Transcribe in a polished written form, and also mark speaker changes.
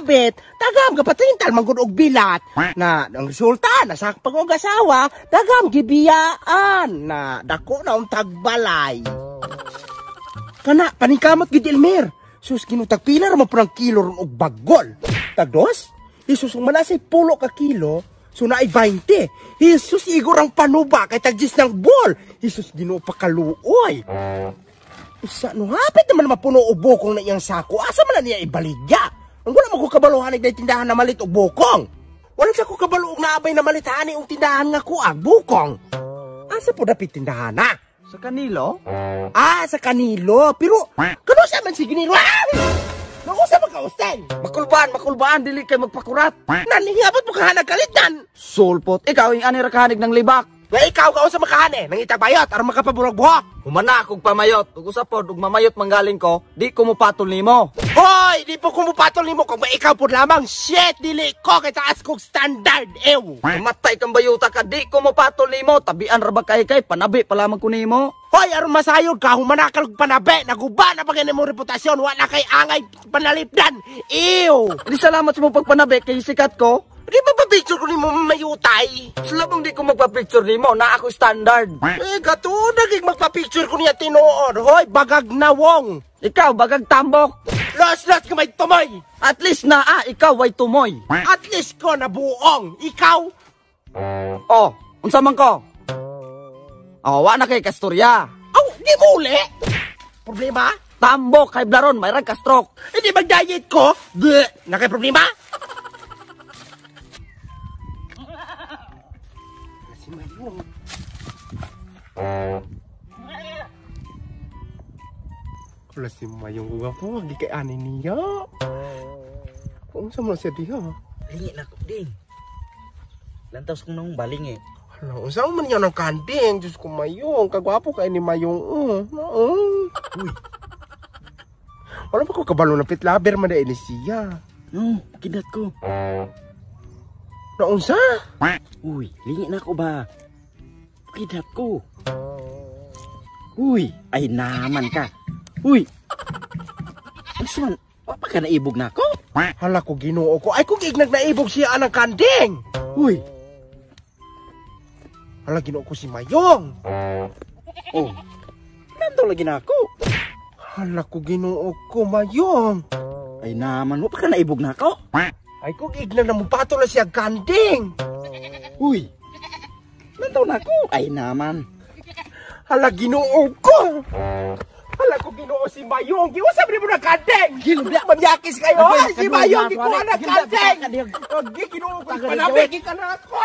Speaker 1: kabit, dagam gapatrintal man gud og bilat. Na ang resulta nasakpan og asawa, dagam gibiyaan na dako na untag balay. Kana paningkamot gid Elmer. Sus Ginoo, tagpila ra man pud ang kilo ron og bagol. Tagdos? Jesus, kung manasay 10 ka kilo, so naay 20. Jesus, igor ang panuba kay tagjis ng bol. Jesus, Ginoo, pakaluoy. Isa no, hapit naman mapuno og bukong na iyang sako. Asa man na niya ibaligya? Ang wala mo ko kabaluhan ay tindahan na malit og bukong. Wala sa ko kabalo og naabay na malit ani og tindahan nga kuag bukong. Asa po dapit tindahan na?
Speaker 2: Sa Kanilo?
Speaker 1: Ah, sa Kanilo. Pero, kano sa man si Ginilo? Ah! Nakusa man ka, Austin?
Speaker 2: Makulbaan, makulbaan, dili kay magpakurat.
Speaker 1: Naningabot mo kahanag kalitnan.
Speaker 2: Sulpot, ikaw yung ani ra kahanig ng libak.
Speaker 1: Nga ikaw ka sa makahane, nang itabayot aron makapaburag buhok.
Speaker 2: Humana akong pamayot, ug usa pod ug mamayot manggaling ko, di ko mopatol nimo.
Speaker 1: Hoy, di po kumupatol nimo kung ikaw po lamang. Shit, dili ko kay taas kog standard. Ew.
Speaker 2: Matay kang bayuta ka, di ko mopatol nimo. Tabian ra ba kay kay panabi pa lamang ko nimo.
Speaker 1: Hoy, aron masayod ka, humanakal og panabi, naguba na pa mo reputasyon, wa na kay angay panalipdan. Ew.
Speaker 2: Di salamat sa mo pagpanabi kay sikat ko.
Speaker 1: Di ba pa-picture ko nimo mayutay?
Speaker 2: Slabong di ko magpa-picture nimo, na ako standard.
Speaker 1: Eh, gatuod naging magpa-picture ko niya tinuod. Hoy, bagag na wong.
Speaker 2: Ikaw bagag tambok.
Speaker 1: Los, los, kamay tumoy.
Speaker 2: At least na ikaw ay tumoy.
Speaker 1: At least ko nabuong. Ikaw?
Speaker 2: Oh, unsa man ko? Oh, wa na kay kastorya.
Speaker 1: Aw, di mo uli. Problema?
Speaker 2: Tambok kay Blaron, may rag ka stroke.
Speaker 1: Hindi mag-diet ko? Bleh, na kay problema? Si Mayong. Wala si Mayong ko po, di kay ani niya. Kung sa mo siya diha.
Speaker 3: Lingi na ko, ding. Lantaw sa kong naong baling eh.
Speaker 1: Hala, unsa man niya ng kanding? Diyos ko Mayong, kagwapo kay ni Mayong.
Speaker 3: Uy.
Speaker 1: Wala pa ko kabalo na pitlaber man ni siya.
Speaker 3: No, kidat ko.
Speaker 1: Naunsa?
Speaker 3: Uy, lingi na ko ba? Kidat ko. Uy, ay naman ka. Uy. Ano man? Wa pa ka naibog na ako?
Speaker 1: Hala ko Ginoo ko. Ay kung ignag naibog siya anang kanding.
Speaker 3: Uy.
Speaker 1: Hala Ginoo ko si Mayong.
Speaker 3: Oh. Nandaw lagi na ako.
Speaker 1: Hala ko Ginoo ko Mayong.
Speaker 3: Ay naman, wa pa ka naibog na ako?
Speaker 1: Ay kung ignag na mupato na siya kanding.
Speaker 3: Uy. Nandaw na ako. Ay naman.
Speaker 1: Hala Ginoo ko. Hala ko Ginoo si Mayong. Giusap ni mo na kanding. Manyakis kayo. Ay, si Mayong gikuha na kanding. Agi Ginoo ko panabig ka na ako.